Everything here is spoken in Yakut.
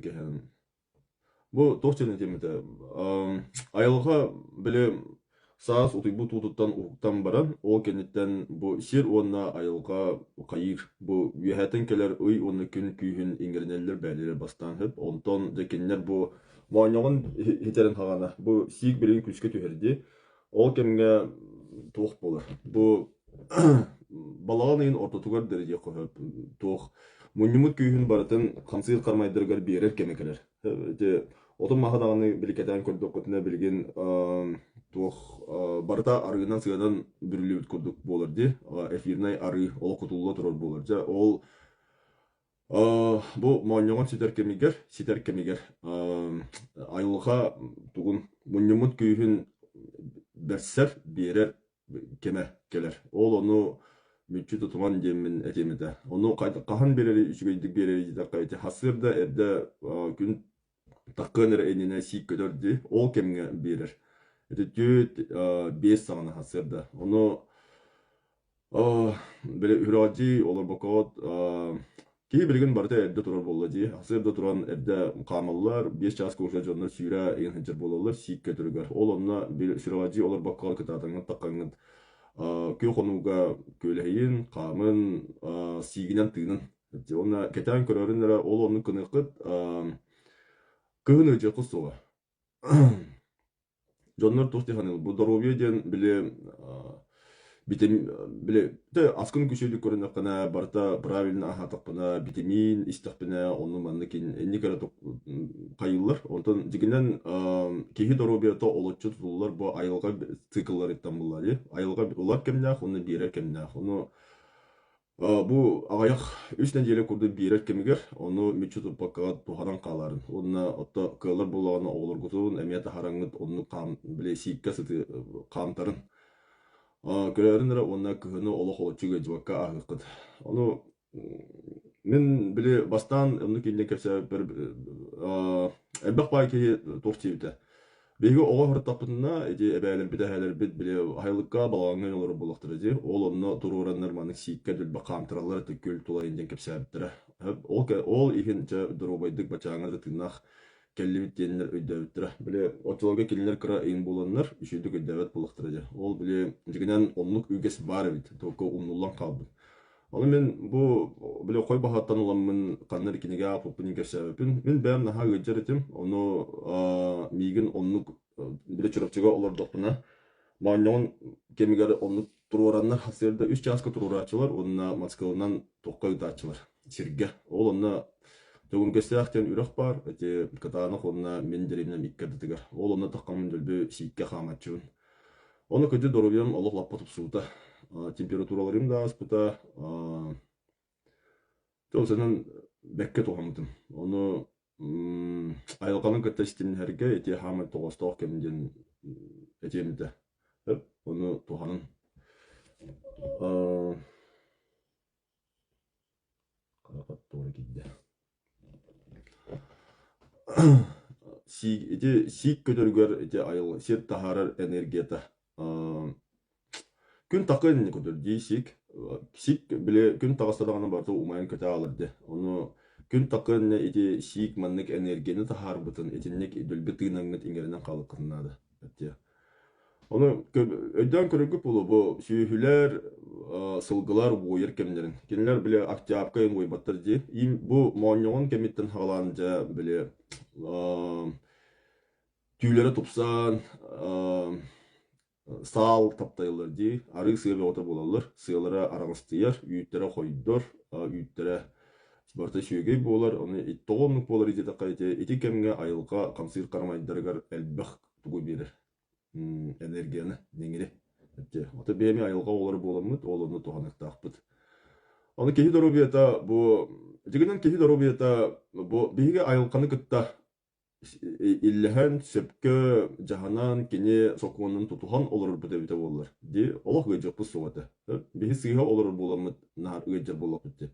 Кэһэн. Бу туох диэн этиэм этэ, айылҕа били саас утуйбут уутуттан уһуктан баран, ол кэнниттэн бу сир уонна айылҕа хайыыр, бу үөһэттэн кэлэр ый уонна күн күүһүн иҥэринэллэр бээлэрэ бастаан сөп. Онтон дьэ кинилэр бу моонньоҕун иһитэрин хаҕана бу сиик билигин күүскэ түһэр дии. Ол кэмҥэ туох буолар? Бу балаҕан ыйын ортотугар да диэххэ сөп, туох мунньуммут күүһүн барытын хамсыыр хармайдарыгар биэрэр кэмэ кэлэр. Ити отун маһы даҕаны биликэтээн көрдөххүтүнэ билигин туох барыта арыынан-сыанан бүрүллүбүт курдук буолар дии. Эфирнай арыы олох кутулла турар буолар. Дьэ ол Бу моонньоҕон ситэр кэмигэр, ситэр кэмигэр айылҕа тугун мунньуммут күүһүн бэрсэр, биэрэр кэмэ кэлэр. Ол ону мүччү тутуман диэммин этиэм этэ. Ону хаһан биэрэри үчүгэйдик биэрэри диэтэххэ ити сарсыарда эрдэ күн таккыан эрэ иннинэ сиик көтөр дии, ол кэмҥэ биэрэр. Ити түөрт, биэс саҕана сарсыарда. Ону Били үһүрэҕэлдьии олорбоккоҕут киһи билигин барыта эрдэ турар буолла дии. Сарсыарда туран эрдэ хаамаллар, 5 чааска уже дьоннор сүүрэ игин сылдьар буолаллар сиик көтөрүгэр. Ол онно сүрэҕэлдьии олорбокко кытаатаҥҥыт таххаҥҥыт күөх хонууга күөлэһийин, хаамын, сиигинэн тыынын. Уонна кэтээн көрөрүн эрэ ол оннук гыныаххыт кыһын ыалдьыаххыт суоҕа. Дьоннор туох дии саныыллар, бу доруобуйа диэн били битим били аскын үчүгэйдик көрүннэххинэ, барыта правильно аһаатахпына, битимиин истэхпинэ, онну маннык инник эрэ хайыыллар. Онтон дьиҥинэн киһи доруобуйата олоччу тутуллар бу айылҕа циклларыттан булла дии. Айылҕа ылар кэмнээх уонна биэрэр кэмнээх. Ону Бу аҕыйах үс нэдиэлэ курдук биэрэр кэмигэр ону мүччү туппакка туһанан хааларын уонна отто кыаллар буоллаҕына оҕолоргутун эмиэ таһараҥҥыт оннук хаам били сииккэ сыты хаамтарын көрөөрүн эрэ уонна кыһыны олох олоччу ыалдьыбакка ааһыаххыт. Ону мин били бастаан оннук инньэ кэпсээбиппэр элбэх баай киһи туох диэбитэ. Биһиги оҕо сырыттахпытына ити эбээлэрбит, эһээлэрбит били аһылыкка балаҕаҥҥа олорор буоллахтара дии. Ол онно туруораннар маннык сииккэ дүлбэ хаамтараллар этэ күөл тула диэн кэпсээбиттэрэ. Ол, ол иһин дьэ доруобайдык бачааҥҥа да тыыннаах кэллибит диэннэр өйдөөбүттэрэ. Били оччолорго кинилэр кыра ыйын буоланнар үчүгэйдик өйдөөбөт буоллахтара дии. Ол били дьиҥинэн оннук үгэс баар эбит, только умнуллан хаалбыт. Ону мин бу били хой баһаттан ыламмын ханна эрэ кинигэ аахпыппын кэпсээбиппин. Мин бэйэм наһаа ыалдьар этим. Ону миигин оннук били Чурапчыга олордохпуна моонньоҕун кэмигэр оннук туруораннар сарсыарда үс чааска туруорааччылар уонна Москванан туохха ыытааччылар сиргэ. Ол онно Төгүргэстээх диэн үрэх баар, ити Кытаанах уонна мин дэриэбинэм икки ардытыгар. Ол онно таххаммын дөлбү сииккэ хаамаччыбын. Ону кырдьык доруобуйам олох лаппа тупсубута. Температураларым да ааспыта. Тыл бэккэ туһаммытым. Ону айылҕаны кытта ситимнэһэргэ ити хаамай тоҕоостоох кэм диэн этиэм этэ. Ону туһанын. Сиик ити сиик көтөрүгэр ити айыл сир таһаарар энергията күн такы иннинэ көтөр дии сиик. Сиик били күн таҕыста даҕаны барыта умайан көтө аалар дии. Ону күн такы иннинэ ити сиик маннык энергияны таһаарбытын итинник дөлбү тыынаҥҥыт иҥэринэн хаалыаххытын наада. Ону өйдөөн көрөргүт буолуо, бу сүөһүлэр, сылгылар уойар кэмнэрин. Кинилэр били октябрьга иһин уойбаттар дии. Бу моонньоҕон кэмиттэн саҕалаан дьэ били түүлэрэ тупсан саал таптайаллар дии. Арыы сыа бөҕөтө буолаллар. Сыалара араҥастыйар, үүттэрэ хойдор, үүттэрэ барыта сүөгэй буолар. Ону тоҕо оннук буолар диэтэххэ ити ити кэмҥэ айылҕа хамсыыр харамайдарыгар элбэх тугу биэрэр энергияны нэҥири ото бэйэми айылҕа оҕолоро буоламмыт ол онно туһаныахтаахпыт. Ону киһи доруобуйата бу дьиҥинэн киһи доруобуйата бу биһиги айылҕаны кытта иллэһэн сөпкө дьаһанан кини сокуонун тутуһан олорорбут эбитэ буоллар дии олох ыалдьыахпыт суох этэ. Биһи сыыһа олорор буоламмыт наһаа ыалдьар буоллахпыт дии.